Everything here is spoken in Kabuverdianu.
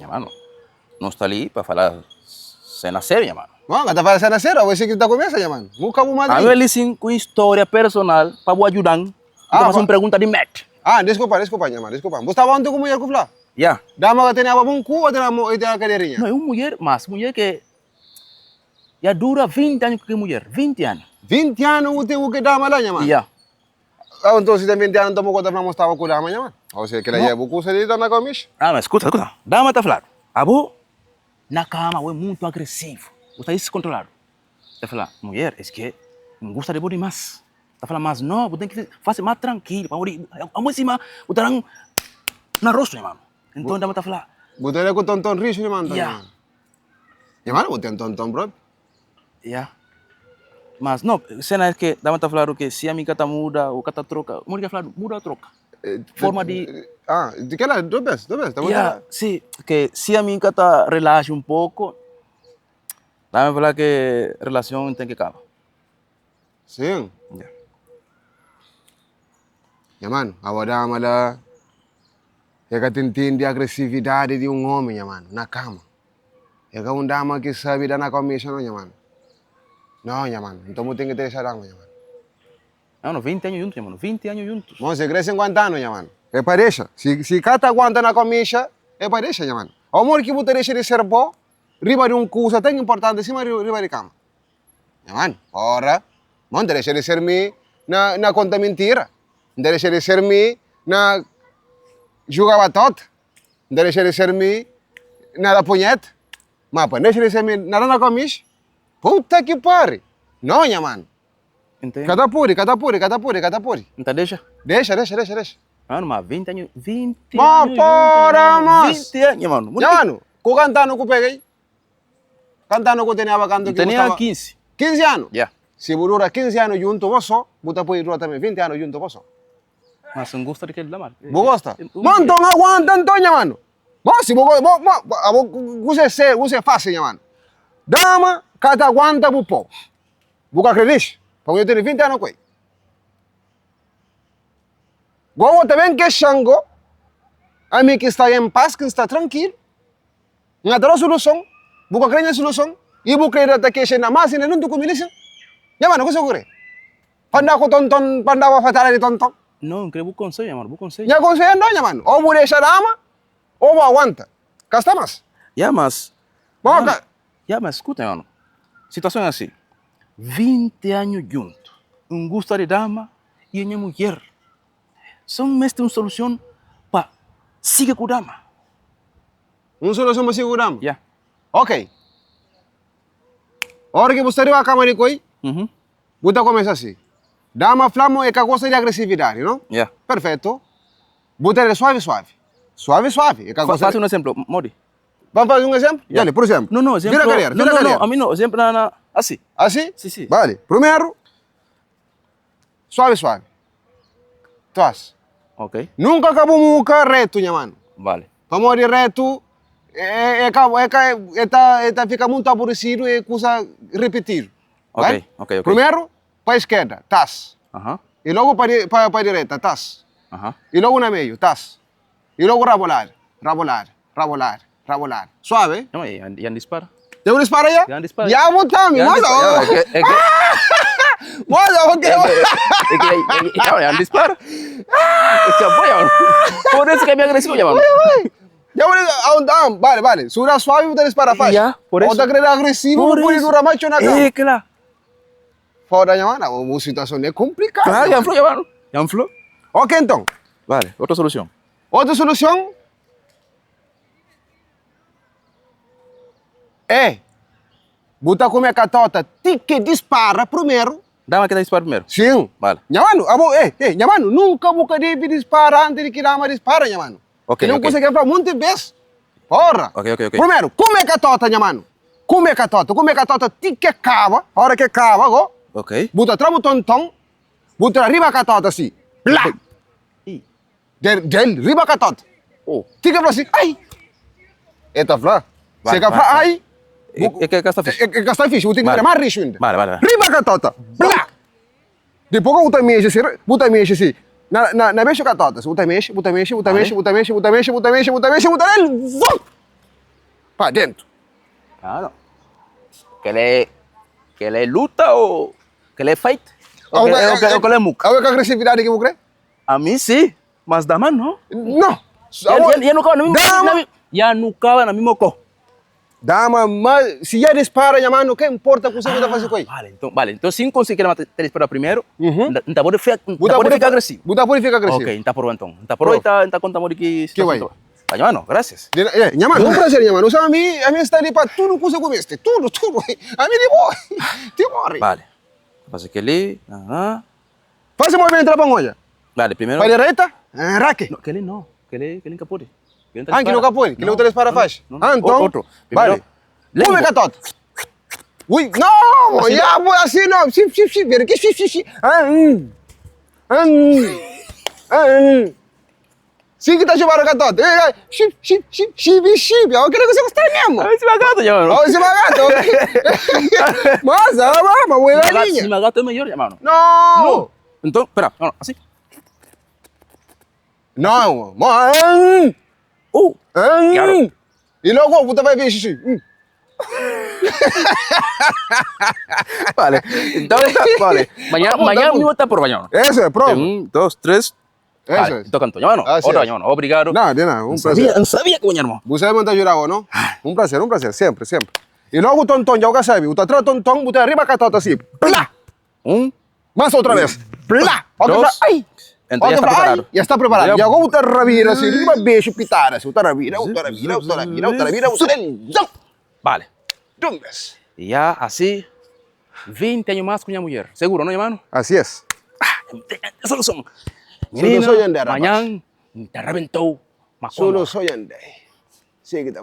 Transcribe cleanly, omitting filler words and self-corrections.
Nha mano, no sta li pa fala sena serio nha mano. Bon, ka ta fala sena serio, abo si ki ta kumesa nha mano. Bu ka bu Ami madrinha. li sin ku historia personal pa bu ajudan, bu ta Ah, fasi un pa pregunta di met. Ah, desculpa, desculpa nha mano, desculpa. Bu staba onti ku mulher ku fla? Ya. Dama ka tene aba bun ku o tene mo, e tene kaderinha? No, e un mulher, mas mulher ke ya dura 20 años ku ki mulher, 20 años. 20 anu bu ten ku ki dama la nha mano? Ya. Ah, nton si ten 20 anu nton bu ka ta fla ma bu staba ku dama nha mano? O sea, kila No. ya bu kusa di ta na kamisa. Ah, mas escuta, escuta. Dama ta fladu, abo na kama abo é muntu agresivu, bu sta deskontroladu. Ta fla, mulher, es ke N gusta di bo dimas. Ta fla, mas no, bu ten ki fasi mas trankilu, pamodi amo sima bu ta dan na rostu nha mano. Nton dama ta fla. Bu ta da ku tonton rixu di mano Ya. Nha mano, bu ten tonton propi. Ya. Mas no, sena es ke dama ta fladu ke si ami ka ta muda o ka ta troka, modi ke fladu muda o troka? Forma di. Ah, di kela, do bes, do bes, ta Ya, si, ke si ami ka ta relaxa un poko, dama fla ke relason ten ke kaba. Sin. Ya. Nha mano, abo dama la e ka ta intende agresividadi di un omi, nha mano, na kama. E ka un dama ki sabi da na kamisa no, nha mano. No, nha mano, nton bu ten ki dexa dama, nha mano. Mano, 20 añu juntu, nha mano, 20 añu juntus. Mon, si kre 50 anu, nha mano, e pa dexa. Si, si ka ta aguanta na kamisa, e pa dexa, nha mano. Amor ki bu ta dexa di ser bo riba di un kusa tan importanti sima riba di kama. Nha mano, ora, mon, N ta dexa di ser mi na, na konta mintira. N ta dexa di ser mi na juga batota. N ta dexa di ser mi na da punheta. Ma pa N dexa di ser mi na da na komix? Puta ki pari! No, nha mano. Entende? Ka ta pudi, ka ta pudi, ka ta pudi, ka ta pudi. N ta dexa? Dexa, dexa, dexa, dexa. Mano, ma 20 añu, 20 Ma añu juntu, pora, mano. mos! 20 añu, mano. Nha mano, ku kantu anu ku pega ei? Kantu anu ku teneba kantu N ki bu tenia staba? 15. 15 anu? Ya. Si bu dura 15 anu juntu bo so, bu ta pudi dura tambi 20 anu juntu bo so. Mas N gosta di kel la, mano. Bu gosta? Ma nton aguanta nton, nha mano. Bo si bu bo bo abo kusa é sério, kusa é fásil, nha mano. Dama ka ta aguanta bu pau. Bu ka kre dixi? Pabia eu tene 20 anu ku el. Go bo ta ben kexan go, ami ki sta en pas, ki N sta trankilu. N ka ta da suluson, bu ka kre nha suluson, i bu kre da ta kexa inda mas inda nuntu ku mi li sin. Nha mano, kusa ku kre? Pa nda ku tonton, pa nda ku afatada di tonton. No, N kre bu konselhu, nha mano, bu konselhu. Nha konselhu é ndo, nha mano, o bu dexa dama, o bu aguanta. Ka sta mas. Ya, mas, Bo mano, ka. ya, mas skuta, nha mano, situason é asi, 20 anhu djuntu, N gusta di dama i é nha mudjer. So N meste un soluson pa siga ku dama. Un soluson pa siga ku dama? Ya. Ok. Ora ki bu sta riba kama di koi, Uhum. bu ta kumesa si. Dama fla mo e ka gosta di agresividadi, no? Ya. Perfetu. Bu ta da suavi suavi. Suavi suavi. E ka gosta Fasi un esemplu, modi? Vamos fazer um exemplo? Ya. Djali, por exemplo. No, no, exemplo. Vira cadeira, No, vira no, cadeira. no, ami no, exemplo na, na, asi. Asi? Si, si. Vale. Primeiro, suave, suave. Tuas. Ok. Nunka ka bu muka retu, nha mano. Vale. Pamodi retu é, é, ka, é, ka, é, ta, é ta fika muito aborrecido e kusa repetido. Ok, Vale? ok, ok. Primeiro, pa esquerda, tas. Aham, E logo pa, pa, pa direita, tas. aham. E logo na meio, tas. E logo rabolada, rabolada, rabolada, rabolada. Suave. Não, e yan, yan dispara. Tem um disparo aí? Yan dispara. Ya botami, Yan moça. dispara. É que, é que, Moça, o que? é que, é que, é que, yan dispara. É que apoia. Por isso que é meio agressivo, ya, mano. Ya, bueno, ah, vale, vale. Se dura suave, você dispara fácil. Ya, por isso. Outra querer agressivo, Por pode isso. durar mais na cama. É, claro. Foda, nha mano, uma situação é complicada. Claro, yan flou, ya, mano. Yan flou. Ok, então. Vale, outra solução. Outra solução é botar comer catota, ti que dispara primeiro. Dama que tá dispara primeiro. Sim. Vale. Nha mano, abo, eh, eh, nha mano, nunca bu deve disparar antes de que dama dispara, nha mano. Ok, Que não ok. consegue falar muitas vezes. Porra. Ok, ok, ok. Primeiro, come catota, nha mano. Come catota, come catota, ti que acaba, a hora que acaba, go. Ok. Buta tramo tonton, buta arriba catota assim. Blá. Ih. Del, del, riba catota. Oh. Ti que fala assim, ai. Eta fala. Vai, Se que vai, fala, vai. ai. É, é que está fixe. É, é que está fixe, o tem que Vale. ser mais rico ainda. Vale, vale, vale. Riba catota. Blá. Depois que buta mexe assim, buta mexe assim. Na, na, na mexe catota, buta mexe, buta mexe, buta Vale. mexe, buta mexe, buta mexe, buta mexe, buta mexe, buta mexe, vum. Pa dentu. Claro. Kel é, kel é luta ou kel é fight? Ou kel, ou kel, ou kel é muka? Awe ka agresividade ki bu kre? Ami si, mas dama no. No. Ya, ya, ya nu kaba na mimo, na, ya nu kaba na mimo ko. Dama, ma si ya dispara nha mano, ka importa kuse ku ta fasi ku el. Vale, então, vale. Então, si N konsigi kila mata ta dispara primeru, N ta pode fika, N ta pode fika agresivu. Bu ta pode fika agresivu. Ok, N ta proba nton. N ta proba i ta, N ta konta modi ki Ki bai. situason ta bai. Nha mano, gracias. Di, eh, nha mano, un prazer nha mano. Sa ami, ami sta li pa tudu kusa ku meste. Tudu, tudu. Ami di bo. Ti mori. Vale. Ta fasi keli, aha. Fasi movimentu la pa N odja. Vale, primeru. Pa direita, rake. No, keli no. Keli, keli N ka pode. Ah, ki no ka pode? Keli bu ta dispara faxi? Ah, nton, bale. Kume katota. Ui, no, ya, bo, asi no, si, si, si, pero ki si, si, si. Ah, hum. Ah, hum. Ah, hum. Si ki ta chupadu katota. Eh, eh, si, si, si, si, si, oh, kila kusa ku sta mesmo. Ah, sima gato, nha mano. Oh, sima gato. Mas, ah, ma, ma, galinha. Sima gato é melhor, nha mano. No. No. Então, pera, não, assim. Não, mãe. Claro. E logo bu ta bai ver xixi. Vale. Então, vale. Mañana, mañana mismo está por mañana. Eso é, prova. Un, dos, tres. Eso Vale, é. Então, canto. Mano, Así outra, es. mano. Obrigado. Não, de nada, um prazer. Sabia, não sabia que irmão. Bu sabe montar jurau, não? Um prazer, um prazer, sempre, sempre. E logo o tonton, já o sabe, o tá atrás tonton, bu tá arriba catota assim. Plá! Um, Mais outra vez. Plá! Outra dos. Ai! Então já Outra está preparado. Ai, já está preparado. Já. E agora o tá rabira assim, riba beijo pitar assim, o tá rabira, o tá rabira, o tá rabira, o tá rabira, o tá rabira. Vale. De um vez. E já assim, 20 anos mais com minha mulher. Seguro, não, irmão? Assim é. Solução. Solução, André, rapaz. Amanhã, te arrebentou. Solução, André. Siga, tá.